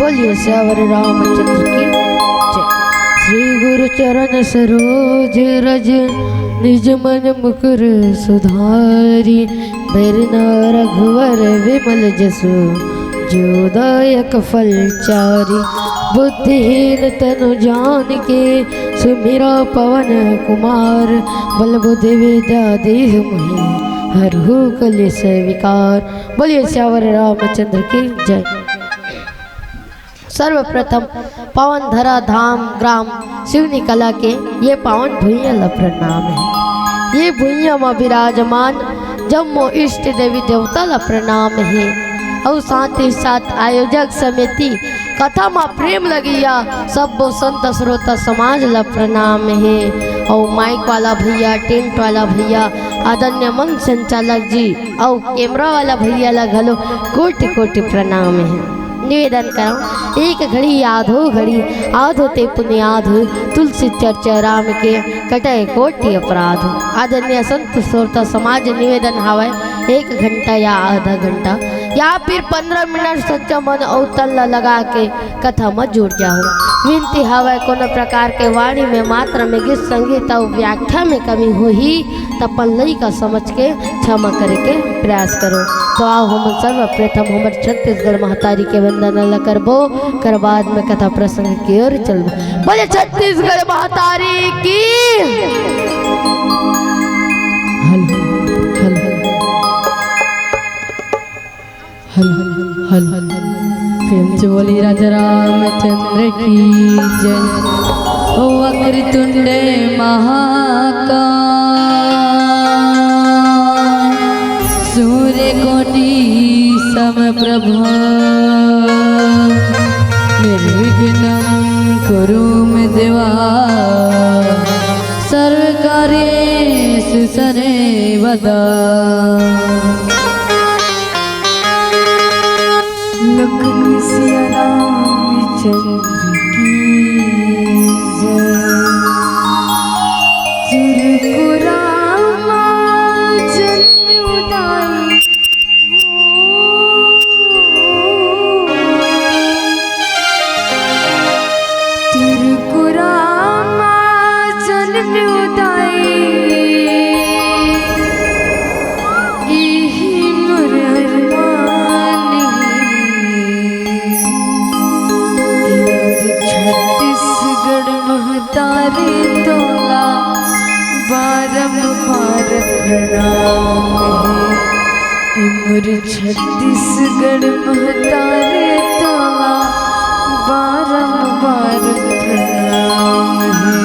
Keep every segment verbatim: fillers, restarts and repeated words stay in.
बोलिए सियावर रामचंद्र की जय। श्री गुरु चरण सरोज रज, निज मन मुकुर सुधारी। बरना रघुवर विमल जसु, जो दायक फल चारी। बुद्धिहीन तनु जानिके, सुमिरा पवन कुमार। बल बुद्धि विद्या देहु मोहि, हरहु कलेस विकार। बोलिए सियावर रामचंद्र की जय। सर्वप्रथम पावन धरा धाम ग्राम सिवनी कला के ये पावन भुइयां ला प्रणाम हे। ये भुइयां म विराजमान जम्मो इष्ट देवी देवता ला प्रणाम हे। अउ साथ ही साथ आयोजक समिति कथा म प्रेम लगिया सब्बो संत श्रोता समाज ला प्रणाम हे। अउ माइक वाला भैया, टेंट वाला भैया, आदरणीय मंच संचालक जी अउ कैमरा वाला भैया ला घलो कोटि कोटि प्रणाम हे। निवेदन करंव, एक घड़ी आधो घड़ी, आधो ते पुनियाद हो, तुलसी चर्चा राम के कटे कोटि अपराध हो। आदरणीय संत श्रोता समाज निवेदन हावय, एक घंटा या आधा घंटा या फिर पंद्रह मिनट सच्चा मन अउ तन ला लगा के कथा म जुड़ जाहू। विनती हावय, कोनो प्रकार के वाणी में, मात्रा में, गीत संगीत अउ व्याख्या में कमी होही, त अपन लइका समझ के क्षमा करे के प्रयास करो। तो आओ, हमन सर्वप्रथम हमर छत्तीसगढ़ महतारी के वंदना ला करबो, कर बाद में कथा प्रसंग की ओर चलबो। बोले छत्तीसगढ़ महतारी की। Hello, hello, hello, hello. प्रेम से बोली राजा रामचंद्र की जय। ओ वक्रतुंड महाकाय, सूर्यकोटि समप्रभ, निर्विघ्नं कुरु मे देवा, सर्वकार्येषु सर्वदा। लखन सिया रामचंद्र की जय। तिरकुरामा जन्म उदाई। तिरकुरामा जन्म उदाई। इही मोर अरमान हे। छत्तीसगढ़ महतारी तोला बारंबार प्रणाम हे। ए मोर छत्तीसगढ़ महतारी तोला बारंबार प्रणाम हे।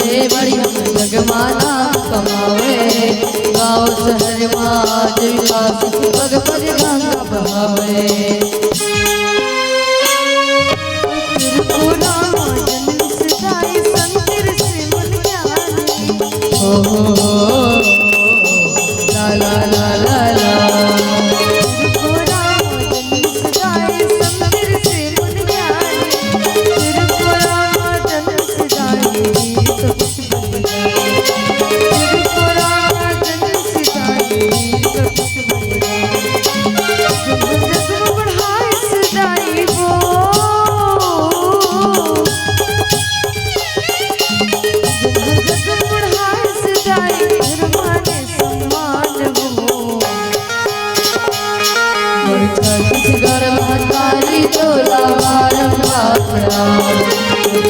ए बड़ी हम जग मा नाम कमावे, गाँव शहर मा आज विकास पग पग गंगा बहावे। त्रिपुरा मा जन्म सदाई शंकर से मन ज्ञानी। ओ हो हो, ला ला ला ला ला। त्रिपुरा मा जन्म सदाई शंकर से मन ज्ञानी। त्रिपुरा मा जन्म सदाई सब छत्तीसगढ़ महतारी तोला बारंबार प्रणाम।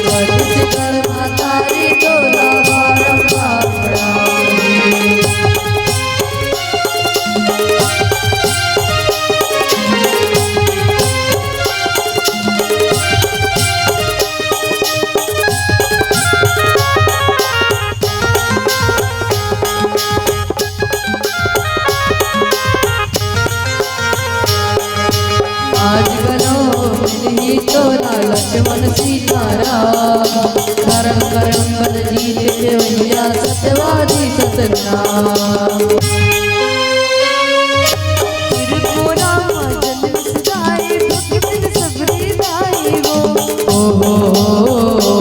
छत्तीसगढ़ महतारी तोला बारंबार प्रणाम। आज घलो मिलही तोला लक्ष्मण सीता राम। धर्म करम बल जीत के भैया सत्यवादी सतनाम। त्रिपुरा मा जन्म सदाई भक्तन सबरी दाई वो। ओ हो हो,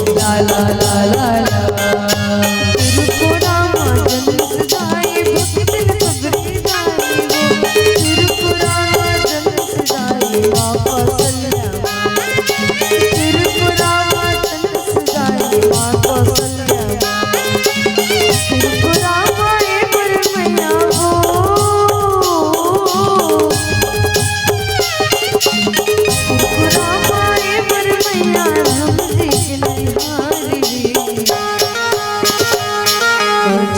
ला ला ला ला ला। त्रिपुरा मा जन्म सदाई भक्तन सबरी दाई वो। त्रिपुरा मा जन्म सदाई माँ कौशल्या। त्रिपुरा मा जन्म सदाई माँ कौशल्या। त्रिपुरा माए मोर मैया हो। त्रिपुरा माए मोर मैया हम देख नहीं हारी।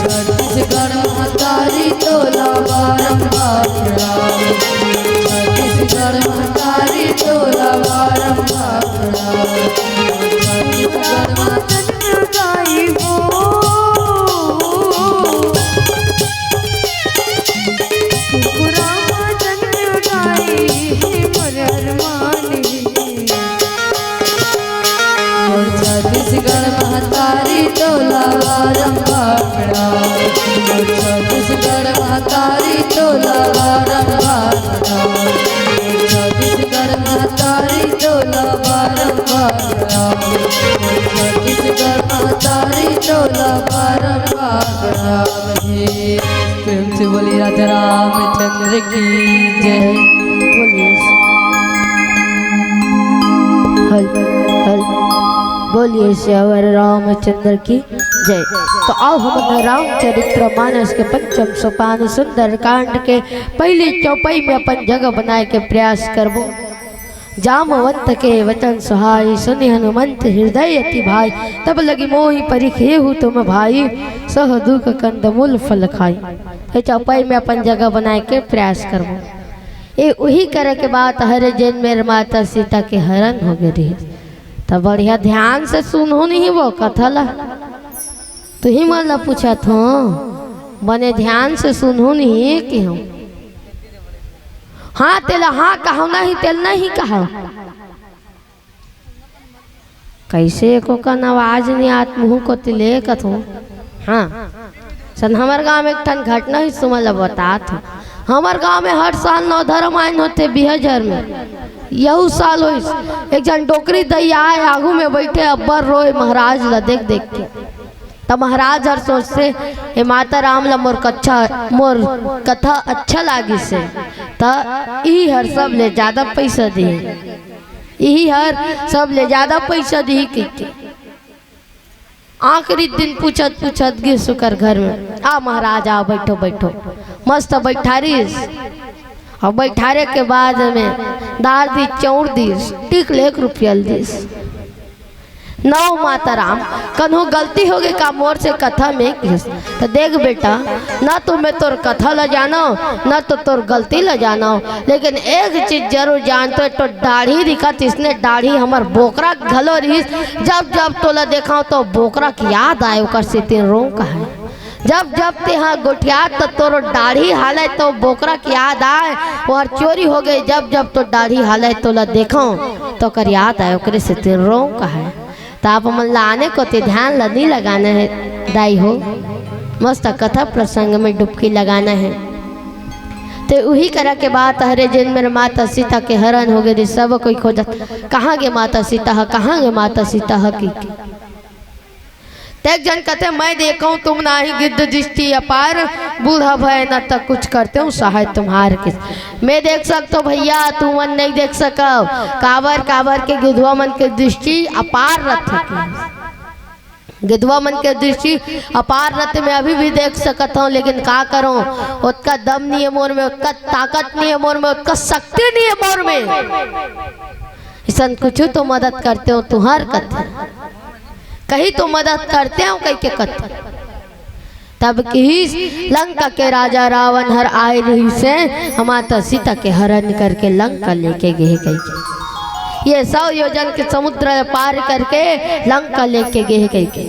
छत्तीसगढ़ महतारी तोला बारंबार प्रणाम। छत्तीसगढ़ महतारी तोला बारंबार प्रणाम। छत्तीसगढ़ महतारी गाई हो। त्रिपुरा मा जन्म गाई हे मोर अरमान हे। मोर छत्तीसगढ़ महतारी तोला बारंबार प्रणाम। मोर छत्तीसगढ़ महतारी तोला बारंबार प्रणाम। मोर छत्तीसगढ़ महतारी तोला बारंबार प्रणाम। मोर छत्तीसगढ़ महतारी तोला बारंबार प्रणाम हे। प्रेम से बोलिए राजा रामचंद्र की जय। बोलिए। हल, हल। बोलिए सियावर रामचंद्र की जय। तो आओ हमन रामचरित्र मानस के पंचम सोपान सुंदर कांड के पहली चौपाई में अपन जगह बनाए के प्रयास करबो। जामवंत के वचन सुहाई, सुनि हनुमंत हृदय अति भाई। तब लगी मोहि परिखेहु तुम भाई, सह दुख कंदमूल फल खाई। ये चौपाई में अपन जगह बनाए के प्रयास करबो। ये उही करे के बात हरे, जेन मेर माता सीता के हरण हो गे रही। त बढ़िया ध्यान से सुनहु नहीं वो कथा ला। तुही मन ला पूछत हो, बने ध्यान से सुनहु नहीं कि हूँ। हाँ तेला हाँ कहव, नहीं तेल नहीं कहव। कैसे एको कन आवाज नहीं आत, मुँह कोती ले कथो। हाँ, सन हमर गांव में एक ठन घटना ही तुमन ला बतात हूँ। हमर गांव में हर साल नवधर्म आइन होथे बिहाझर में। यहू साल होइस, एक झन डोकरी दई आए, आगू में बैठे अब्बड़ रोए महाराज ला देख देख के। त महाराज हर सोचथे, "ए माता राम ला मोर कच्छा, मोर कथा अच्छा लागिस हे, त इही हर सबले जादा पइसा दिही, इही हर सबले जादा पइसा दिही," कहिके। आखिरी दिन पूछत पूछत गिस ओकर घर में, "आ महाराज, आ, बैठो, बैठो।" मस्त बैठारिस। अउ बैठारे के बाद में दार दिस, चाउर दिस, टिक ले एक रुपया ल दिस। नौ माता राम, कन्हू गलती होगे का मोर से कथा में किहिस। त देख बेटा, न तो मैं तोर कथा ल जानव, न तो तोर गलती ल जानव, लेकिन एक चीज जरूर जानथों, तोर दाढ़ी दिखत, इसने दाढ़ी हमर बोकरा के घलो रिहिस। जब जब तोला देखव तो बोकरा के याद आय, ओकर सेती रोंव कहय। जब जब तेहा गोठियात त तोर दाढ़ी हालय तो बोकरा के याद आय, ओहर चोरी होगे। जब जब तोर दाढ़ी हालय तोला देखव तो ओकर याद आय, ओकरे सेती रोंव कहय। त आप मन ला आने कोती ध्यान ला नी लगाना हे दाई हो, मस्त कथा प्रसंग में डुबकी लगाना हे। ते उही करा के बात हरे, जेन मेर माता सीता के हरण होगे रिहिस, सब कोई खोजत, "कहाँ गे माता सीता ह, कहाँ गे माता सीता ह?" कि ते एक झन कथे, "मैं देखव तुम नाही गिद्ध दृष्टि अपार, बूढ़ा भय न त कुछ करतेंव सहाय तुम्हार किस।" मैं देख सकथों भइया, तुमन नइ देख सकव। काबर, काबर के गिद्धवा मन के दृष्टि अपार रथे। गिद्धवा मन के दृष्टि अपार रथे, मैं अभी भी देख सकत हंव, लेकिन का करंव, ओतका दम नइ हे मोर में, ओतका ताकत नइ हे मोर में, ओतका शक्ति नइ हे मोर में। अइसन कुछु तो मदद करतेंव तुंहर कथे, कहीं तो मदद करतेंव कहिके कथे। तब किहिस, "लंका के राजा रावण हर आय रिहिसे, माता सीता के हरण करके लंका लेके गे कहिके। ये सौ योजन के समुद्र पार करके लंका लेके गे कहिके।"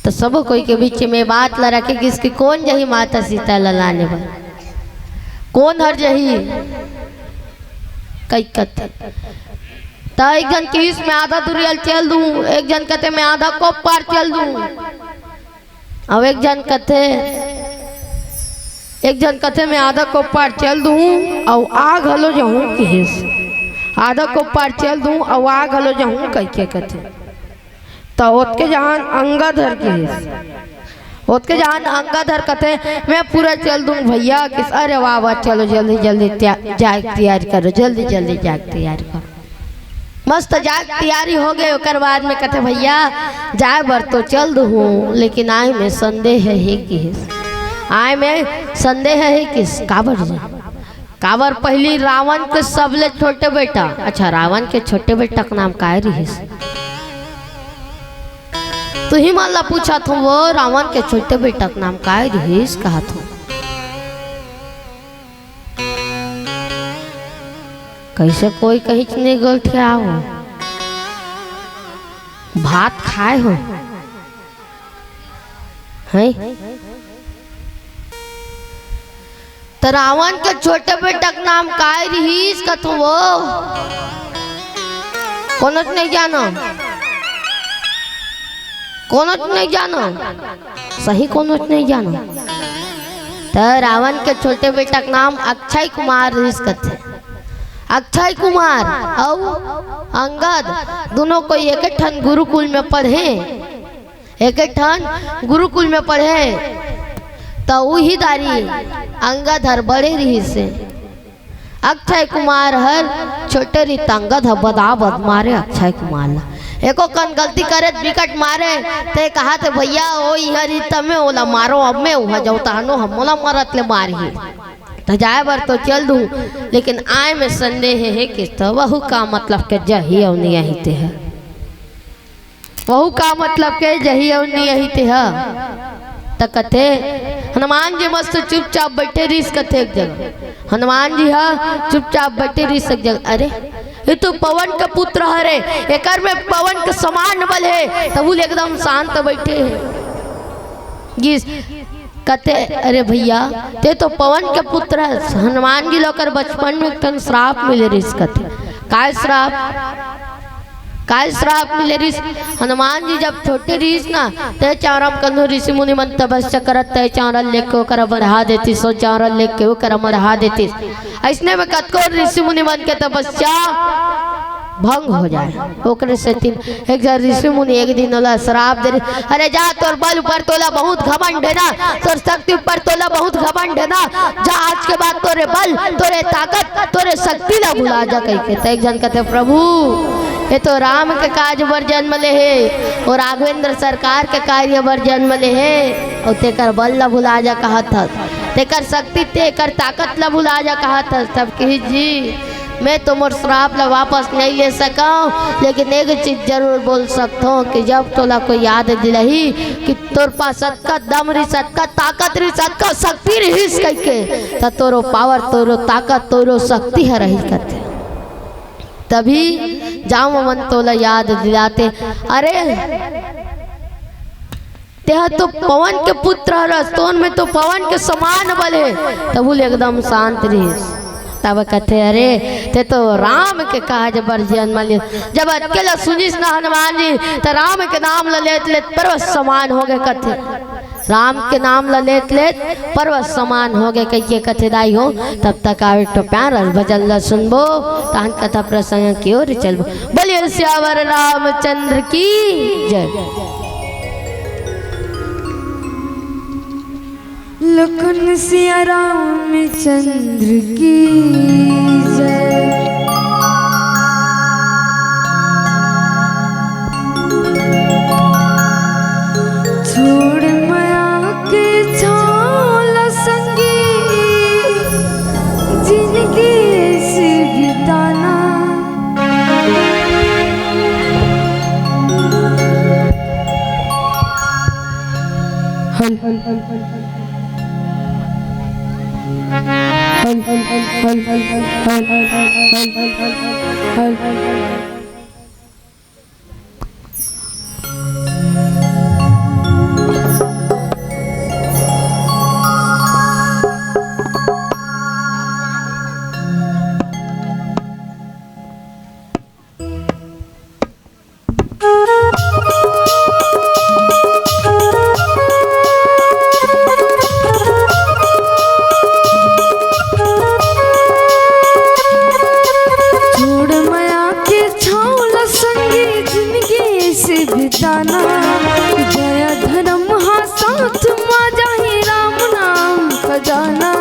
त सबो कोई के बीच में बात ला रखे किहिस कि कोन जही माता सीता ला लाने बर, कोन हर जही कहिके कथे। त एक झन किहिस, "मैं आधा दुरिहा ल चल दूं," एक झन कथे, "मैं आधा कोप्पा ल चल दूं," अउ एक झन कथे, एक झन कथे, "मैं आधा कोप्पा ल चल दूं अउ आ घलो जाहूं," किहिस। "आधा कोप्पा ल चल दूं अउ आ घलो जाहूं," कहिके कथे। त ओतके जहान अंगद हर किहिस, ओतके जहान अंगद हर कथे, "मैं पूरा चल दूं भइया," किहिस। "अरे वाह, वाह, चलो जल्दी, जल्दी त्या-, जाए के तैयारी करो, जल्दी, जल्दी जाए के तैयारी करो।" मस्त जाए के तैयारी होगे, ओकर बाद में कथे, "भइया, जाए बर तो चल दूहूं, लेकिन आय में संदेह हे," किहिस। "आय में संदेह हे," किहिस। "काबर जी?" "काबर पहिली रावण के सबले छोटे बेटा," अच्छा, रावण के छोटे बेटा के नाम काय रिहिस? तुही मन ला पूछत हंव, वो रावण के छोटे बेटा के नाम काय रिहिस कहत हंव। कइसे कोई कहिच नइ गोठियाव? भात खाय हो? हैं? त रावण के छोटे बेटा के नाम काय रिहिस कथो वो? कोनोच नइ जानो, कोनोच नइ जानो, सही कोनोच नइ जानो। त रावण के छोटे बेटा के नाम अक्षय कुमार रिहिस कथे। अक्षय कुमार अउ अंगद दुनों कोई एके ठन गुरुकुल में पढ़े। एके ठन गुरुकुल में पढ़े, त उही दारी अंगद हर बड़े रिहिस हे। अक्षय कुमार हर छोटे रिहिस त अंगद ह बदाबद मारे अक्षय कुमार ला। एको कन गलती करे त बिकट मारे, ते कहत हे, "भइया, ओ इहाँ रिहिस त मैं ओला मारो, अब मैं उहाँ जाऊँ, तहनो ह मोला मरत ले मारही।" त जाए बर तो चल दूँ, लेकिन आय में संदेह हे कि त वहू का मतलब के जही अउ नियही ते ह। वहू का मतलब के जही अउ नियही ते ह। त कथे, हनुमान जी मस्त चुपचाप बइठे रिहिस कथे एक जगह। हनुमान जी ह चुपचाप बइठे रिहिस एक जगह। अरे, ये तो पवन के पुत्र हरे, एकर में पवन के समान बल हे, तभू ले एकदम शांत बइठे हे। गिस कथे, "अरे भइया, ते तो पवन के पुत्र हस।" हनुमान जी ल ओकर बचपन में एक ठन श्राप मिले रिहिस कथे। काय श्राप? काय श्राप मिले रिहिस? हनुमान जी जब छोटे रिहिस ना, ते चांवरा म कन्हू ऋषि मुनि मन तपस्या करत, ते चांवरा ल लेके ओकरा मरहा देतिस, ओ चांवरा ल लेके ओकरा मरहा देतिस। अइसने में कतको ऋषि मुनि मन के तपस्या भंग हो जाए। ओकरे सेती एक झन ऋषि मुनि एक दिन ओला श्राप दे रिहिस, "अरे जा, तोर बल ऊपर तोला बहुत घमंड हे ना, तोर शक्ति ऊपर तोला बहुत घमंड हे ना, जा आज के बाद तोरे बल, तोरे ताकत, तोरे शक्ति ला भुला जा," कहिके। त एक झन कथे, "प्रभु, ये तो राम के काज बर जन्म ले हे, अउ राघवेंद्र सरकार के कार्य बर जन्म ले हे, अउ तेकर बल ला भुला जा कहत हस, तेकर शक्ति, तेकर ताकत ला भुला जा कहत हस।" तब किहिस, "जी, मैं तो मोर श्राप ला वापस नहीं ले सकंव, लेकिन एक चीज जरूर बोल सकथों कि जब तोला कोई याद दिलाही कि तोर पास अतका दम रहिस, अतका ताकत रहिस, अतका शक्ति रहिस कहिके, त तोरो पावर, तोरो ताकत, तोरो शक्ति ह रही करथे। तभी जामवन तोला याद दिलाथे, अरे तेहा तो पवन के पुत्र हरस, तोन में तो पवन के समान बल हे। तब वो एकदम शांत रहिस। तब कथे, अरे ते तो राम के काज बर जन्म लिस। जब अतके ला सुनिस ना हनुमान जी, त राम के नाम ला लेत लेत पर्वत समान हो गए कथे। राम के नाम ला लेत लेत पर्वत समान हो गए कहिके कथे दाई हो। तब तक आवे एक ठो प्यारा भजन ला सुनबो, तहन कथा प्रसंग की ओर चलबो। बोलिए सियावर रामचंद्र की जय। लखन सिया रामचंद्र की जय। छोड़ मया के छाँव ला संगी, जिनगी से बिताना। हल, हल, हल, हल, हल। छोड़ मया के छाँव ला संगी, जिनगी से बिताना। दया धर्म हा साथ मा जाही, राम नाम खजाना।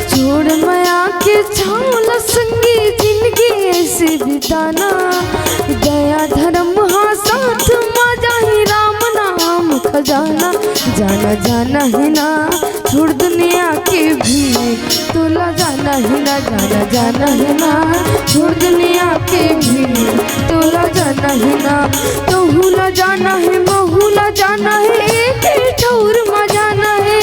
छोड़ मया के छाँव ला संगी, जिनगी से बिताना। दया धर्म हा साथ मा जाही, राम नाम खजाना। जाना जाना हे ना, छोड़ दुनिया के भीड़, तोला जाना हे ना, जाना जाना हे ना, छोड़ दुनिया के भीड़, तोला जाना हे ना। तोहू ला जाना हे, महू ला जाना हे, एक ही ठौर मा जाना हे।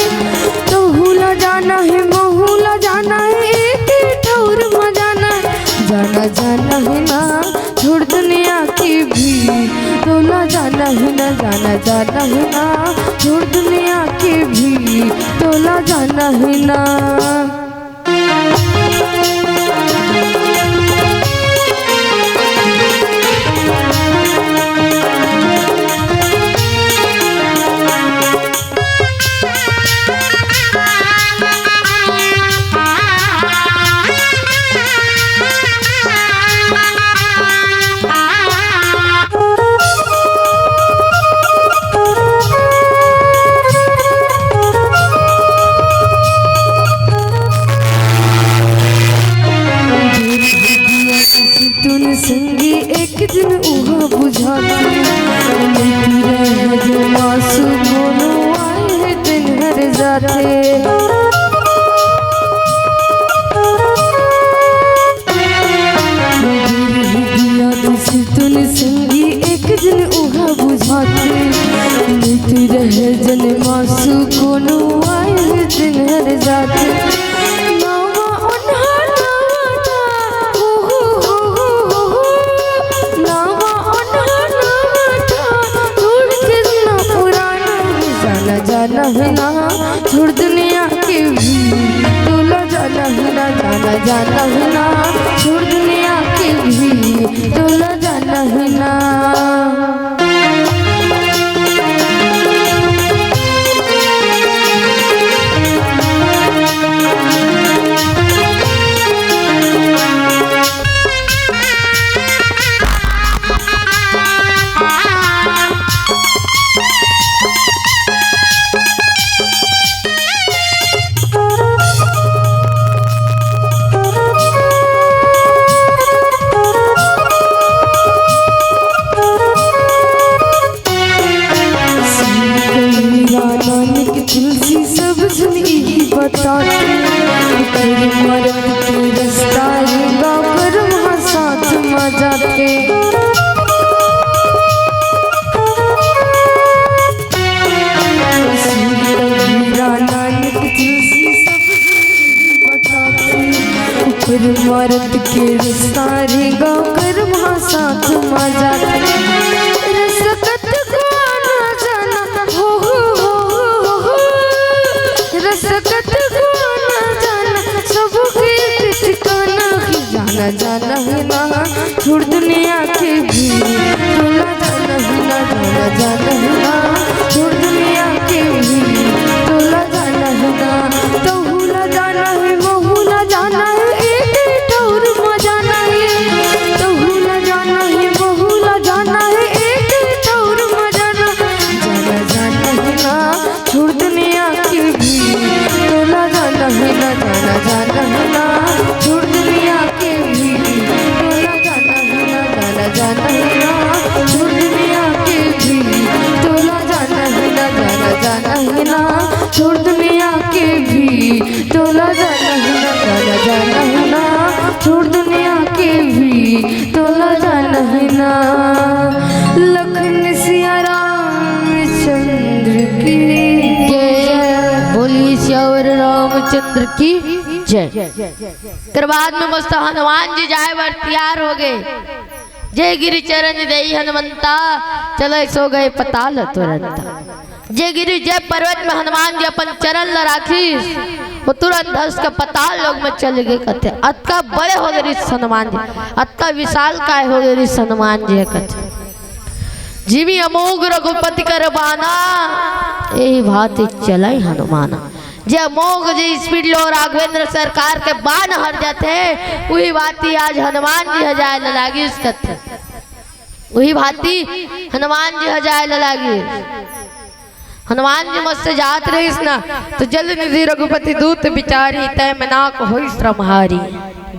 तोहू ला जाना हे, महू ला जाना हे, एक ही ठौर मा जाना हे। जाना जाना हे ना, छोड़ दुनिया के भीड़, तोला जाना हे ना, जाना जाना हे ना, छोड़ दुनिया के भीड़, तोला जाना हे ना। तूने संगी एक दिन उहा बुझाथे, लेकिन रह जो मासू कोनो आए है दिन हर जाथे। दिया दिस तूने संगी एक दिन उहा बुझाथे, लेकिन रह जन मासू कोनो आए है दिन हर जाथे। नावा ओन्हा नावा था, हो, हो, हो। नावा ओन्हा नावा था, छोड़ के ना पुराना। जाना, जाना है ना, छोड़ दुनिया के के। हीरा नानक तुलसी सब बताते, ऊपर मरद के सारे गाँव कर साथ मजाते। रसकत को आना जाना हो, हो, हो, हो, हो। रसकत को आना जाना सबके ठिकाना ही जाना जाना है ना। छोड़ दुनिया के भी तोला जाना ही ना, जाना जाना ही ना। छोड़ दुनिया के भी तोला जाना ही ना। तोहूला जाना है, महूला जाना है, एक ठौर म जाना है। तोहूला जाना है, महूला जाना है, एक ठौर म जाना। जाना जाना ही ना। छोड़ दुनिया के भी तोला जाना ही ना, जाना जाना ही ना। छोड़ दुनिया के भी तोला जाना ही ना, जाना जाना ही ना। छोड़ दुनिया के भी तोला जाना ही ना, जाना जाना ही ना। छोड़ दुनिया के भी तोला जाना ही ना, जाना जाना ही ना। छोड़ दुनिया के भी तोला जाना ही ना। लखन सिया रामचंद्र की जय। बोलिए सियावर रामचंद्र की जय। तेकर बाद में मस्त हनुमान जी जाए बर तैयार हो गए। जे गिरि चरण देई हनुमंता, चले सो गए पताल तुरंता। जे गिरि, जे पर्वत में हनुमान जी अपन चरण ल राखिस, वो तुरंत धस के पताल लोक में चले गए कथे। अतका बड़े हो गए रिस हनुमान जी, अतका विशाल काय हो गए रिस हनुमान जी कथे। जिमि अमोघ रघुपति कर बाना, एही भांति चलइ हनुमाना। जे अमोघ जी स्पीड लो राघवेंद्र सरकार के बान हर जाथे, उही भांति आज हनुमान जी ह जाए ल लागिस कथे। उही भांति हनुमान जी ह जाए ल लागिस। हनुमान जी मस्त जात रहिस ना, तो जल निधि रघुपति दूत बिचारी, तय मैनाक होई श्रमहारी।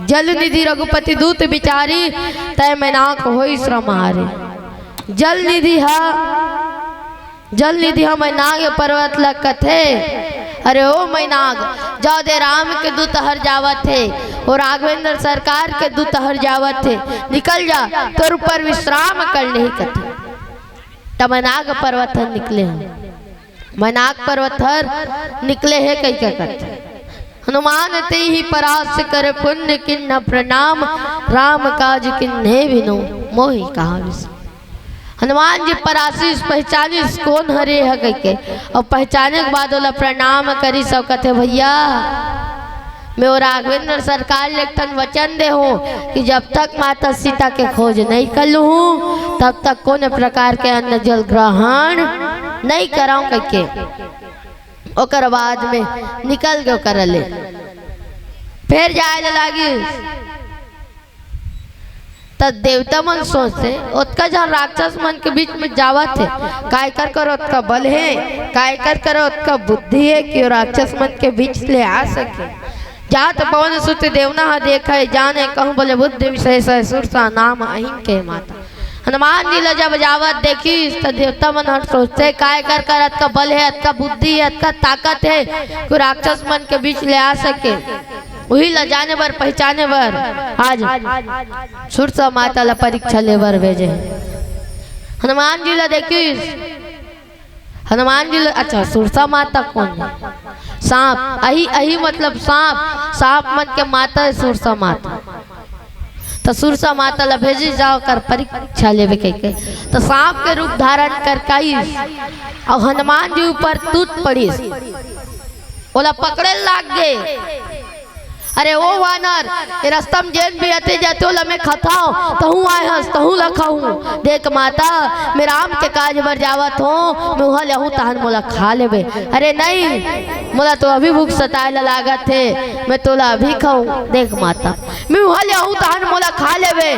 जल निधि रघुपति दूत बिचारी, तय मैनाक होई श्रमहारी। जल निधि हा, जल निधि हा मैनाक पर्वत ल कथे। अरे ओ मैनाक, जाओ दे राम के दूत हर जावत हे, ओ राघवेंद्र सरकार के दूत हर जावत हे, निकल जा, तोर ऊपर विश्राम कर लेही कथे। त मैनाक पर्वत हर निकले हे, मैनाक पर्वत हर निकले हे कहिके कथे। हनुमान तेहि परास करे पुनि कीन्ह प्रनाम, राम काज कीन्हे बिनु मोहि कहा विश्राम। हनुमान जी परासिस, पहचानिस कोन हरे ह कहिके, अउ पहचाने के बाद ओला प्रणाम करिस अउ कथे, भैया, मैं ओ राघवेंद्र सरकार ल एक ठन वचन दे हूँ कि जब तक माता सीता के खोज नहीं कर लूँ, तब तक कोनो प्रकार के अन्न जल ग्रहण नहीं करव कहिके। ओकर बाद में निकल गे ओकर ले, फेर जाए ल लागिस। त देवता मन सोचथे, ओतका झन राक्षस मन के बीच में जावत हे, काय कर कर ओतका बल हे, काय कर कर ओतका बुद्धि हे कि ओ राक्षस मन के बीच ले आ सके। जात पवन सुत देवना ह देखे, जाने कहूँ बल बुद्धि विशेष, सुरसा नाम अहिन के माता। हनुमान जी ला जब जावत देखिस, त देवता मन ह सोचथे, काय कर कर अतका बल हे, अतका बुद्धि हे, अतका ताकत हे कि राक्षस मन के बीच ले आ सके। उही ला जाने बर, पहचाने बर आज सुरसा माता ला परीक्षा ले बर भेजे। हनुमान जी ला देखिस, हनुमान जी ला, अच्छा, सुरसा माता कोन हे? सांप, अही, अही मतलब सांप, सांप मन के माता हे सुरसा माता। त सुरसा माता ला भेजिस, जाओ कर परीक्षा लेबे कहिके। त सांप के रूप धारण करके आइस, अउ हनुमान जी ऊपर टूट पड़िस, ओला पकड़े लाग गे। अरे ओ वानर, ए रस्ता म जेन भी आथे जाथे ओला मैं खाथंव, तहूँ आए हस, तहूँ ला खाहूँ। देख माता, मैं राम के काज बर जावत हौं, मैं उहाँ ले आहूँ तहन मोला खा लेबे। अरे नहीं, मोला तो अभी भूख सताए ला लागत हे, मैं तोला अभी खाहूँ। देख माता, मैं उहाँ ले आहूँ तहन मोला खा लेबे।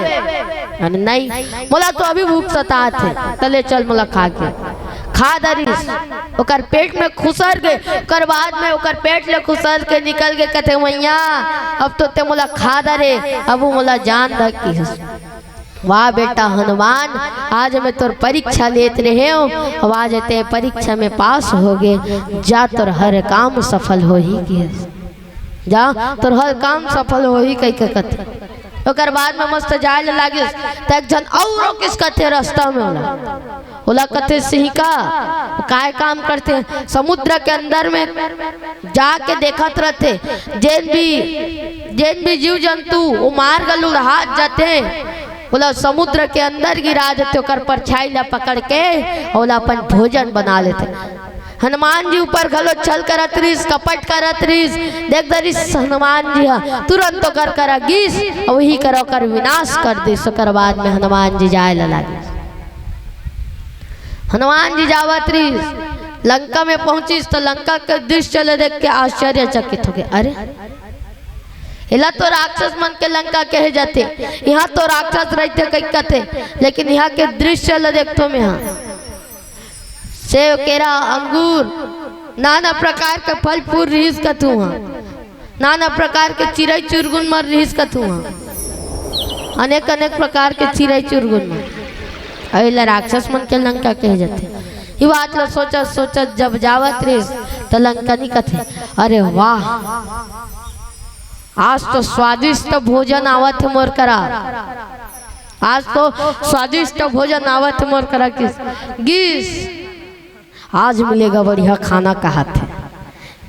अरे नहीं, मोला तो अभी भूख सतात हे, त ले चल मोला खा के। खा डरिस, ओकर पेट में खुसर गे, ओकर बाद में ओकर पेट ले खुसर के निकल गे, कथे, "मैया, अब तो ते मोला खा डरे, अब मोला जान दे," किहिस। वाह बेटा हनुमान, आज मैं तोर परीक्षा लेत रहेंव, अब आज ते परीक्षा में पास हो गे, जा तोर हर काम सफल होही किहिस। जा तोर हर काम सफल होही कहिके कथे। ओकर बाद में मस्त जाय ल लागिस, त एक झन अउ रोकिस कथे रस्ता में ओला। ओला कथे, "सिंहिका, काय काम करथे?" समुद्र के अंदर में जाके देखत रथे, जेन भी, जेन भी जीव जंतु वो मार्ग ल उड़हात जाथे, ओला समुद्र के अंदर गिरा देथे, ओकर परछाई ला पकड़ के ओला अपन भोजन बना लेथे। हनुमान जी ऊपर घलो छल करत रिहिस, कपट करत रिहिस। देख डरिस हनुमान जी ह, तुरंत ओकर करा गिस, अउ वही करा ओकर विनाश कर दिस। ओकर बाद में हनुमान जी जाय ला लागिस। हनुमान जी जावत रिहिस, लंका में पहुंचिस, त लंका के दृश्य ल देख के आश्चर्यचकित हो गे। अरे, एला तो राक्षस मन के लंका कहे जाथे, इहाँ तो राक्षस रहिथे कहि कथे, लेकिन इहाँ के दृश्य ल देखथों मैं हा। सेव, केरा, अंगूर, नाना प्रकार के फल फूल रिहिस कथू हा, नाना प्रकार के चिरई चुरगुन मन रिहिस कथू हा, अनेक अनेक प्रकार के चिरई चुरगुन मन। अउ एला राक्षस मन के लंका कहे जाथे। ये बात ल सोचत सोचत जब जावत रिहिस, त लंकनी कथे, "अरे वाह, आज तो स्वादिष्ट भोजन आवत हे मोर करा, आज तो स्वादिष्ट भोजन आवत हे मोर करा।" किस गिस, "आज मिलेगा बढ़िया खाना," कहत हे।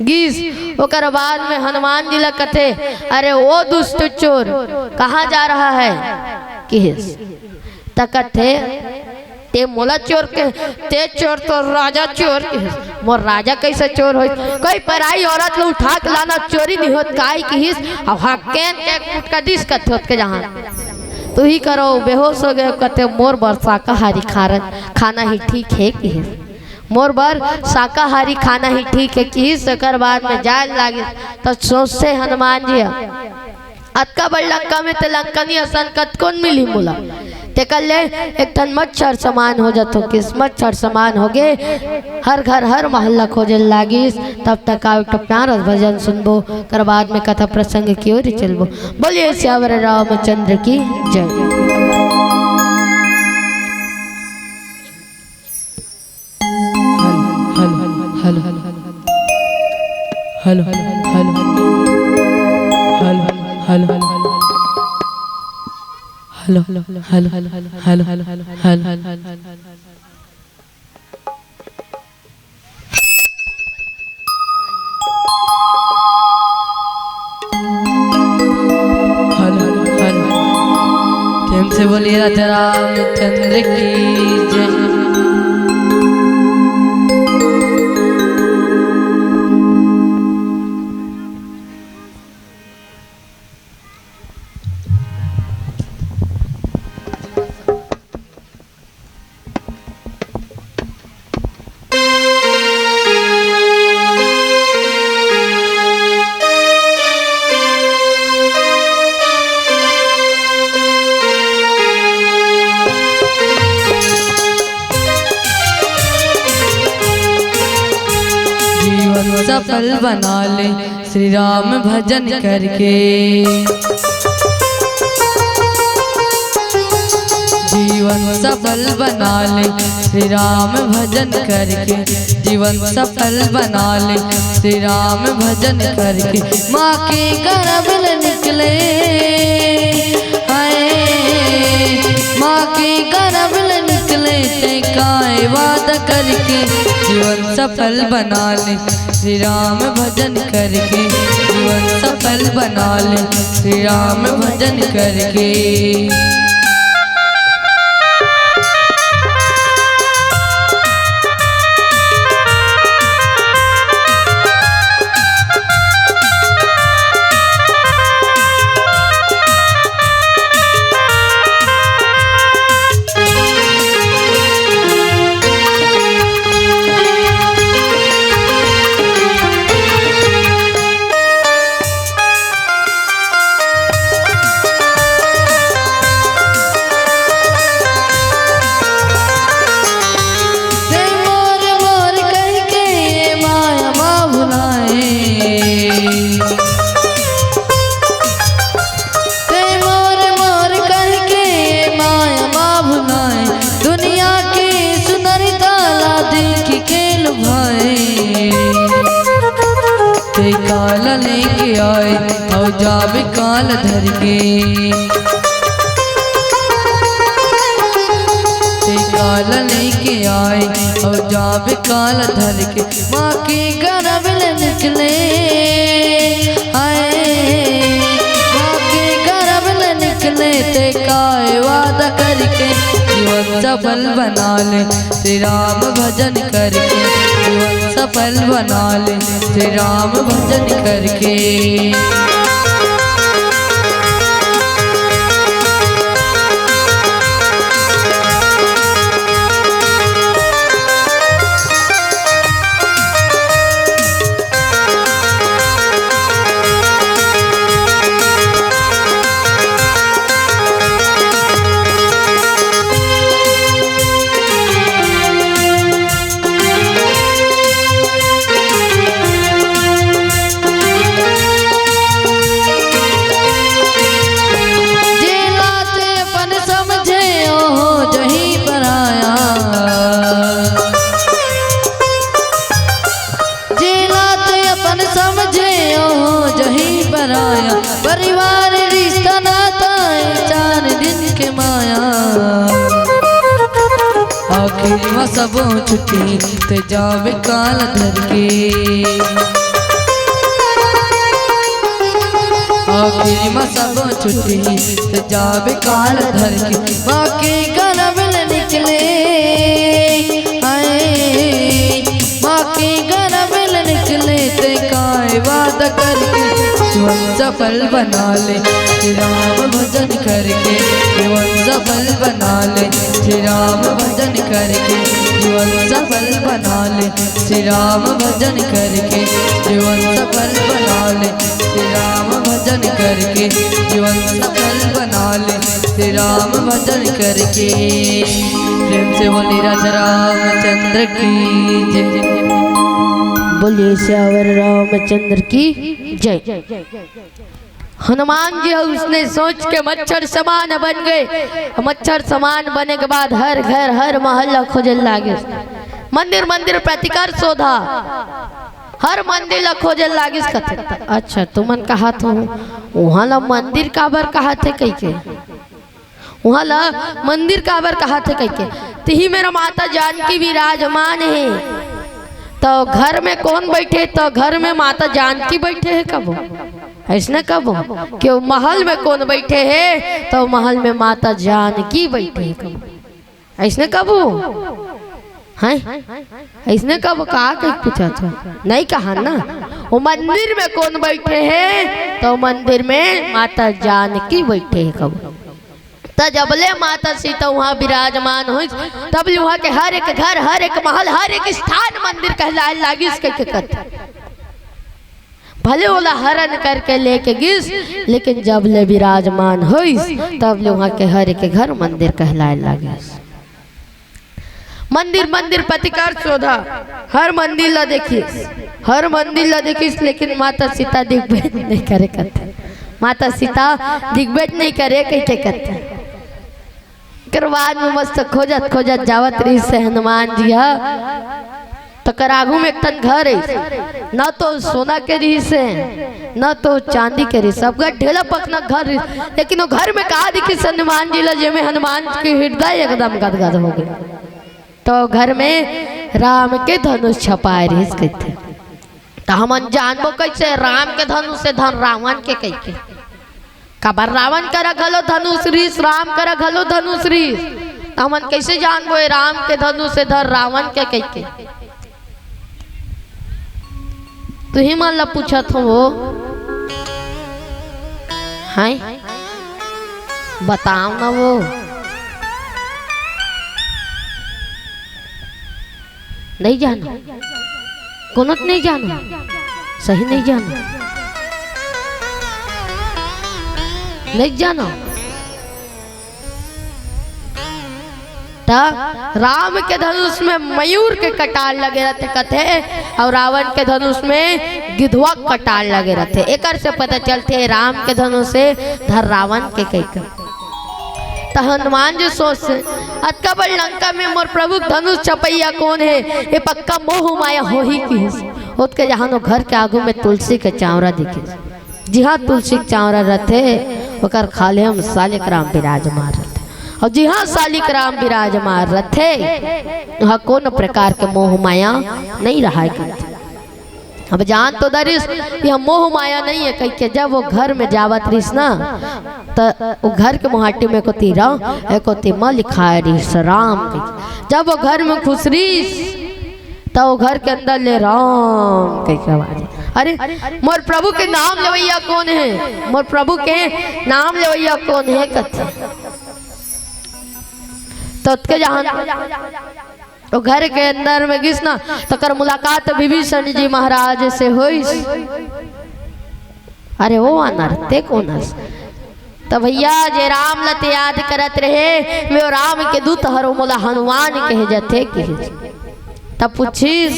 गिस, ओकर बाद में हनुमान जी ला कथे, "अरे ओ दुष्ट चोर, कहाँ जा रहा है?" किहिस। त कथे, "ते मोला चोर के, ते चोर तो राजा चोर किहिस।" "मोर राजा कैसे चोर होई? कोई पराई औरत ल उठा के लाना चोरी नहीं होत काय?" किहिस। अब हकेन के एक फुटका दिस कथे ओतके जहाँ। तुही करो बेहोश हो गए, कथे, "मोर बर शाकाहारी खारन, खाना ही ठीक हे," किहिस। "मोर बर शाकाहारी खाना ही ठीक हे," किहिस। ओकर बाद में जाय लागिस, त सोचथे हनुमान जी ह, "अतका बड़ लंका में ते लंकनी असन कतकोन मिलही मोला?" तेकर ले एक ठन मच्छर समान हो जथों किस, मच्छर समान हो गे, हर घर हर महल्ला खोजे लागिस। तब तक आओ एक ठो प्यारा भजन सुनबो, कर बाद में कथा प्रसंग की ओर चलबो। बोलिए सियावर रामचंद्र की जय। Hello, hello, hello, hello. Hello, hello. प्रेम से बोलिए राजा रामचंद्र की जय। जीवन सफल बना ले श्री राम भजन करके। जीवन सफल बना ले श्री राम भजन करके। जीवन सफल बना ले श्री राम भजन करके। माँ के गर्भ ले निकले, हाय, माँ के गर्भ ले निकले, ते काय वादा करके। जीवन सफल बना ले श्री राम भजन करके। जीवन सफल बना ले श्री राम भजन करके। ते मोर, मोर कहिके माया मा भुलाए। ते मोर, मोर कहिके माया मा भुलाए। दुनिया के सुंदरता ला देख के लुभाए। ते काला लेके आए अउ जाबे काल धर के, ते काल लेके आए, अउ जाबे काल धर के, माँ के गरब ले निकले, हाय, माँ के गरब ले निकले, ते काय वादा करके, जीवन सफल बना ले, श्री राम भजन करके, जीवन सफल बना ले, श्री राम भजन करके। जेला ते अपन समझे, ओहो जही पराया। जेला ते अपन समझे, ओहो जही पराया। परिवार, रिश्ता, नाता, ए चार दिन के माया। आखिर म सबो छुट्टी ते जाबे काल धर के। आखिर म सबो छुट्टी ते जाबे काल धर के। माँ के गरब ले निकले, हाय, माँ के गरब ले निकले, ते काय वादा करके, जीवन सफल बना ले, श्री राम भजन करके, जीवन सफल बना ले, श्री राम भजन करके, जीवन सफल बना ले, श्री राम भजन करके, जीवन सफल बना ले, श्री राम भजन करके, जीवन सफल बना ले, श्री राम भजन करके। प्रेम से बोली राजा रामचंद्र की जय। बोलिए सियावर रामचंद्र की जय। हनुमान जी ह उसने सोच के मच्छर समान बन गए। मच्छर समान बने के बाद हर घर, हर महल ला खोजे लागिस। मंदिर, मंदिर प्रतिकर शोधा, हर मंदिर ला खोजे लागिस। कथे, "अच्छा, तुमन कहात हो, उहाँ ला मंदिर काबर कहाथे?" कहिके, "उहाँ ला मंदिर काबर कहाथे?" कहिके, "तिही मेरा माता जानकी विराजमान हे।" तो घर में कौन बैठे? तो घर में माता जानकी बैठे हे कबो। अइसने कबो कि वो महल में कौन बैठे हे? तो महल में माता जानकी बैठे हे कबो। अइसने कबो? हैं? अइसने कबो कहा कहि पूछा था? नहीं कहा ना। वो मंदिर में कौन बैठे हे? तो मंदिर में माता जानकी बैठे हे कबो। त जबले माता सीता उहाँ विराजमान होइस, तबले उहाँ के हर एक घर, हर एक महल, हर एक स्थान मंदिर कहलाए लागिस कहिके कथे। भले ओला हरण करके लेके गिस, लेकिन जबले विराजमान होइस, तबले उहाँ के हर एक घर मंदिर कहलाए लागिस। मंदिर, मंदिर प्रतिकर शोधा, हर मंदिर ला देखिस, हर मंदिर ला देखिस, लेकिन माता सीता दिखबे नहीं करे कथे। माता सीता दिखबे नहीं करे कहिके कथे। एकर बाद में मस्त खोजत खोजत जावत रहिस हे हनुमान जी ह। तकर आगू में एक ठन घर हे, न तो सोना के रहिस हे, न तो चांदी के रहिस, सब घर ढेला पखना घर रहिस। लेकिन वो घर में का दिखिस हनुमान जी ला, जेमे हनुमान के हृदय एकदम गदगद हो गे। तो घर में राम के धनुष छपाए रहिस कहिथे। त हमन जानबो कइसे राम के धनुष हे धन रावण के कहिके? काबर रावण करा घलो धनुष रिहिस, राम करा घलो धनुष रिहिस। त हमन कइसे जानबो ए राम के धनुष हे धन रावण के कहिके? तुही मन ला पूछत हों वो। हैं? बताव ना वो। नहीं जानो। कोनो त नहीं जानो। सही नहीं जानो। नहीं जानो। त राम के धनुष में मयूर के कटार लगे रथे कथे, अउ रावण के धनुष में गिधवा के कटार लगे रथे। एकर से पता चलथे राम के धनुष हे धन रावण के कहिके। त हनुमान जी सोचथे, "अतका बड़ लंका में मोर प्रभु के धनुष छपइया कोन हे? ये पक्का मोह माया होही," किहिस। ओतके जहान वो घर के आगू में तुलसी के चांवरा दिखिस। जिहाँ तुलसी के चांवरा रथे, ओकर खाल्हे म सालिक राम विराजमान रथे। अउ जिहाँ सालिक राम विराजमान रथे, उहाँ कोनो प्रकार के मोह माया नइ रहय कहिथे। अब जान तो डरिस कि हम मोह माया नइ हे कहिके, जब वो घर में जावत रहिस ना, त वो घर के मुहाटी में एको तीर, एको तीर म लिखाय रहिस राम कहिके। जब वो घर में खुसरिस, त वो घर के अंदर ले राम कहिके आवाज। अरे, मोर प्रभु के नाम लेवइया कोन हे? मोर प्रभु के नाम लेवइया कोन हे कथे। त ओतके जहान वो घर के अंदर में गिस ना, तकर मुलाकात विभीषण जी महाराज से होइस। अरे ओ वानर, ते कोन हस? त भइया, जे राम ल ते याद करत रहे, वो राम के दूत हर, मोला हनुमान कहे जाथे कहिस। त पूछिस,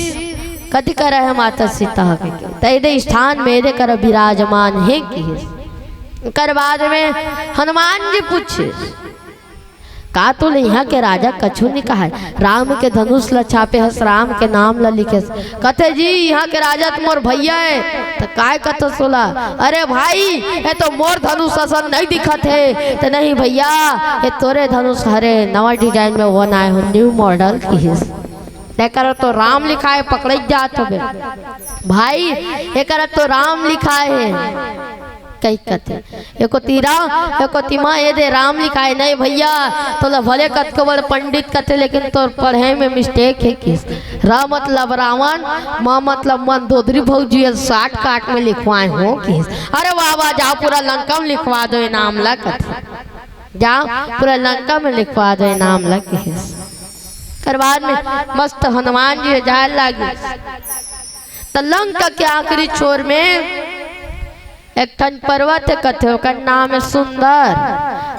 "कति करा हे माता सीता ह?" कहिके। त एदे स्थान में एदे करा विराजमान हे कहिस। ओकर बाद में हनुमान जी पूछिस, "का तोला इहाँ के राजा कछु नइ कहय? राम के धनुष ल छापे हस, राम के नाम ल लिखे हस।" कथे, "जी, इहाँ के राजा त मोर भइया हे।" "त काय कथस ओला?" "अरे भाई, ए तो मोर धनुष असन नइ दिखत हे।" "त नहीं भइया, ए तोरे धनुष हरे, नवा design में बनाय हों, new model," कहिस। "एकरा तो राम लिखाय, पकड़े जात होबे भाई, एकरा तो राम लिखाय हे," कहिके कथे। एको तीर, एको तीर म एदे राम लिखाय हे। "नहीं भइया, तोला भले कतको बड़ पंडित कथे, लेकिन तोर पढ़े में mistake हे कहिस। र मतलब रावण, म मतलब मंदोदरी भौजी ल shortcut में लिखवाय हों कहिस।" "अरे वाह वाह, जाव पूरा लंका में लिखवा दो ए नाम ला," कथे। "जाव पूरा लंका में लिखवा दो ए नाम ला," कहिस। ओकर बाद में मस्त हनुमान जी जाय लागिस। त लंका के आखिरी छोर में एक ठन पर्वत हे कथे, ओकर नाम हे सुंदर,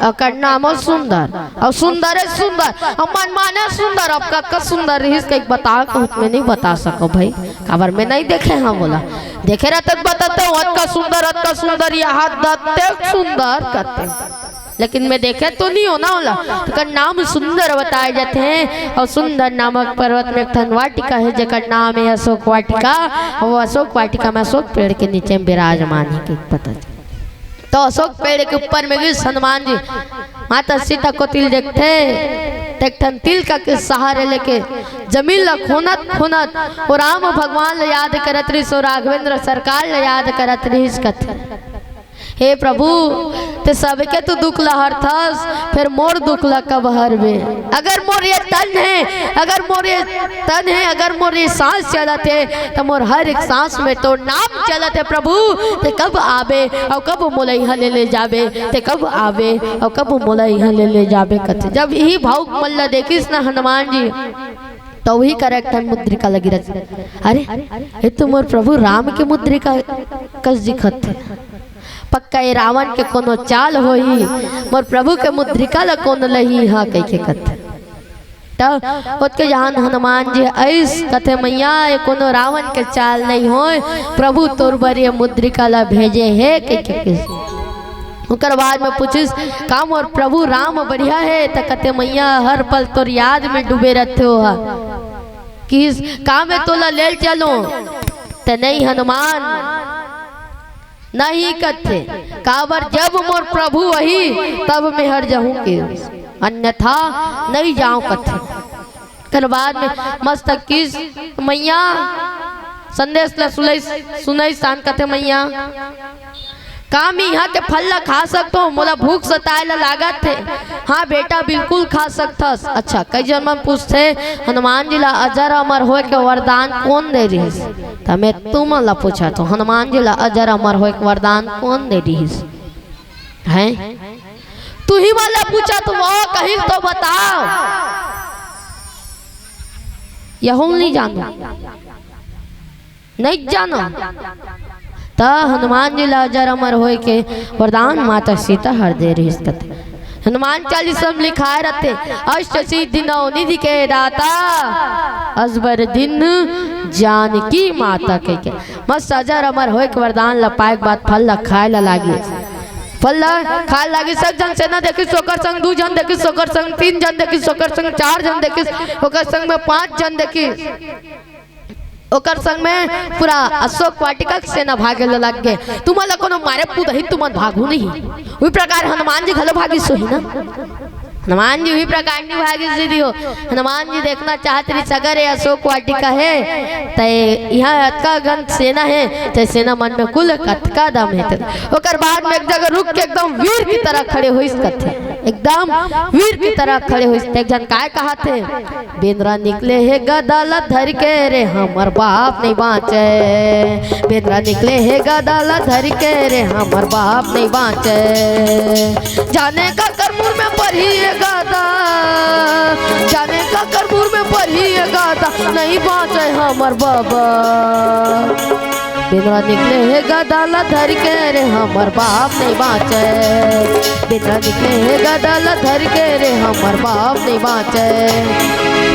ओकर नाम हे सुंदर, अउ सुंदर हे सुंदर, अउ मन माने सुंदर। अब का, का सुंदर रहिस, कहिके बता, कहूँ त मैं नइ बता सकँव भई, काबर मैं नइ देखे हँव ओला। देखे रहतेंव त बतातेंव, अतका सुंदर, अतका सुंदर, यहाँ दत्ते सुंदर कथे। लेकिन मैं देखे तो नइ हों ना ओला। त ओकर नाम सुंदर बताय जाथे। अउ सुंदर नामक पर्वत में एक ठन वाटिका हे, जेकर नाम हे अशोक वाटिका। अउ अशोक वाटिका में अशोक पेड़ के नीचे में विराजमान हे, कहिके पता चले। त अशोक पेड़ के ऊपर में गिस हनुमान जी, माता सीता कोति ल देखथे, त एक ठन तिलका के सहारे लेके जमीन ला खोनत खोनत ओ राम भगवान ला याद करत रहिस, ओ राघवेंद्र सरकार ला याद करत रहिस कथे। हे प्रभु, ते सबके तो दुख ला हरथस, फेर मोर दुख ला कब हरबे? अगर मोर ये तन हे, अगर मोर ये तन हे, अगर मोर ये सांस चलत हे, त मोर हर एक सांस में तोर नाम चलत हे प्रभु। ते कब आबे अउ कब मोला इहाँ ले, ले जाबे? ते कब आबे अउ कब मोला इहाँ ले, ले जाबे कथे। जब इही भावुक मन ला देखिस न हनुमान जी, त उही करा एक ठन मुद्रिका लगी रच, अरे, ए तो मोर प्रभु राम के मुद्रिका कस दिखत हे। पक्का ए रावण के कोनो चाल होही, मोर प्रभु के मुद्रिका ल कोन लही हा कहिके कथे। त ओतके जहान हनुमान जी अइस कथे, "मैया, ए कोनो रावण के चाल नइ होय, प्रभु तोर बर ए मुद्रिका ल भेजे हे," कहिके कहिस। ओकर बाद में पूछिस, "का मोर प्रभु राम बढ़िया हे?" त कथे, "मैया, हर पल तोर याद में डूबे रहिथे ओहा।" किहिस, "का मैं तोला ले चलूं?" त नहीं हनुमान, नहीं कथे, "काबर जब मोर प्रभु अही तब मैं हर जहूं के, अन्यथा नहीं जाऊं," कथे। ओकर बाद में मस्त किहिस, "मैया, संदेश ला सुनइस, सुनइस सान," कथे, "मैया, का मैं इहाँ के फल ला खा सकथों? मोला भूख सताए ला लागत हे।" "हाँ बेटा, बिल्कुल खा सकथस।" अच्छा, कई झन मन पूछथे, "हनुमान जी ला अजर अमर होए के वरदान कोन दे रिहिस?" त मैं तुमन ला पूछत हों, हनुमान जी ला अजर अमर होए के वरदान कोन दे रिहिस? हैं? तुही मन ला पूछत हों, कहिल तो बताव। यहू नहीं जानो। नहीं जानो। त हनुमान जी ला अजर अमर होए के वरदान माता सीता हर दे रिहिस कथे। हनुमान चालीसा म लिखाए रथे, "अष्ट सिद्धि नौ निधि के दाता, असबर दीन्ह जानकी माता," कहिके। मस्त अजर अमर होए के वरदान ला पाए के बाद फल ला खाए ला लागिस। फल ला खाए लागिस, एक झन सेना देखिस, ओकर संग दू झन देखिस, ओकर संग तीन झन देखिस, ओकर संग चार झन देखिस, ओकर संग में पांच झन देखिस। ओकर संग में पूरा अशोक वाटिका के सेना भागे ल लग गे। तुमन ला कोनो मारे कूदही, तुमन भागहू नहीं। उही प्रकार हनुमान जी घलो भागिस होही ना। हनुमान जी उही प्रकार नहीं भागिस दीदी हो। हनुमान जी देखना चाहत रहिस, अगर ये अशोक वाटिका हे, त इहाँ अतका गन सेना हे, त सेना मन में कुल कतका दम हे। त ओकर बाद में एक जगह रुक के एकदम वीर की तरह खड़े होइस कथे। एकदम वीर की तरह खड़े होइस। त एक झन काय कहत हे, बेंदरा निकले हे गदा ला धर के रे हमर बाप नहीं बाँचे। बेंदरा निकले हे गदा ला धर के रे हमर बाप नहीं बाँचे। जाने काकर मुँह में परही ये गदा, जाने काकर मुँह में परही ये गदा, नहीं बाँचे हमर बाबा। बेंदरा निकले हे गदा ला धर के रे हमर बाप नहीं बाँचे। बेंदरा निकले हे गदा ला धर के रे हमर बाप नहीं बाँचे।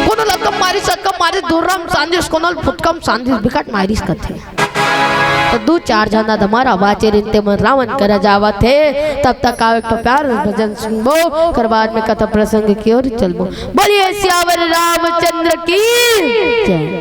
कोनो ला कम मारिस, अतका मारिस, धुर्रम सांधिस, कोनो ला फुटकम सांधिस, बिकट मारिस कथे। त दू चार झन अधमरा बाँचे रहिन, ते मन रावण करा जावत हे। तब तक आओ एक ठो प्यार भजन सुनबो, ओकर बाद में कथा प्रसंग की ओर चलबो। बोलिए सियावर रामचंद्र की जय।